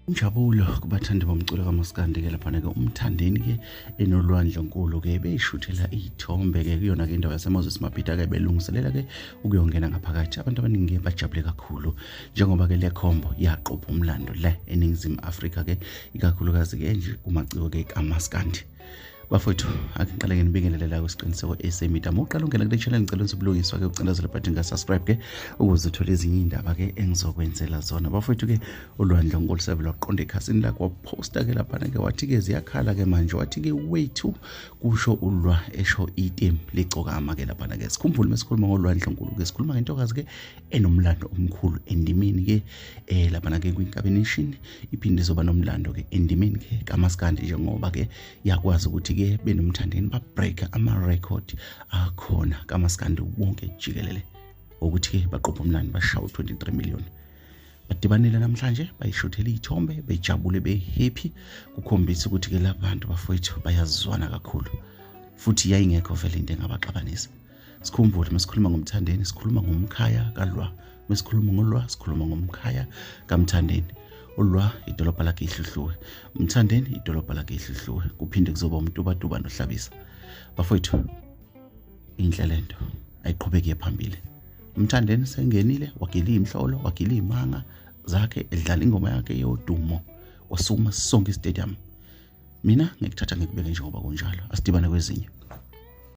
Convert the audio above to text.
Injabulo kubathandi bomculo kaMaskandi ke laphana ke uMthandeni ke enolwandle nkulu ke beyishuthela iy'thombe ke kuyona ke indawo yaseMoses Mabhida ke belungiselela ke ukuyongena ngaphakathi. Abantu abaningi ke bajabule kakhulu njengoba ke le khombo yaqopha umlando le eNingizimu Afrika ke ikakhulukazi ke nje kumaciko ke kaMaskandi. Bafowethu, ake ngiqale nginibingelele la kwisiqiniseko SA Media. Uma uqala ungena kule channel, ngicela wenze ubulungiswa ke ucindezele button ka subscribe ke ukuze uthole ezinye iy'ndaba ke engizokwenzela zona. Bafowethu ke uLwandle Nkulu sevele waqonda ekhasini lakhe waphosta ke laphana ke wathi ke ziyakhala ke manje, wathi ke wethu kusho ulwa esho item licokama ke laphana ke. Sikhumbule mesikhuluma ngoLwandle Nkulu ke sikhuluma ngentokazi ke enomlando omkhulu endimeni ke laphana ke kwiNkabi Nation, iphinde izoba nomlando ke endimeni ke kaMaskandi njengoba ke yakwazi ukuthi ke benoMthandeni ba break ama record akhona kaMaskandi wonke jikelele ukuthi ke baqopha umlando bashaya u23 million. Badibanile namhlanje bayishuthela iy'thombe bejabule be-happy, kukhombisa ukuthi ke labantu bafowethu bayazwana kakhulu futhi yayingekho vele into engabaxabanisa. Sikhumbule masikhuluma ngoMthandeni sikhuluma ngomkhaya kaLwa, masikhuluma ngoLwa sikhuluma ngomkhaya kaMthandeni. ULwa idolobha lakhe iHluhluwe, uMthandeni idolobha lakhe iHluhluwe, kuphinde kuzoba uMtubatuba noHlabisa. Bafowethu, inhle lento ayiqhubeki phambili. UMthandeni sengenile wagila imhlolo, wagila imanga zakhe, edlala ingoma yakhe yodumo, wasukuma sonke istadium. Mina ngikuthatha ngikubeke njengoba kunjalo, asidibane kwezinye.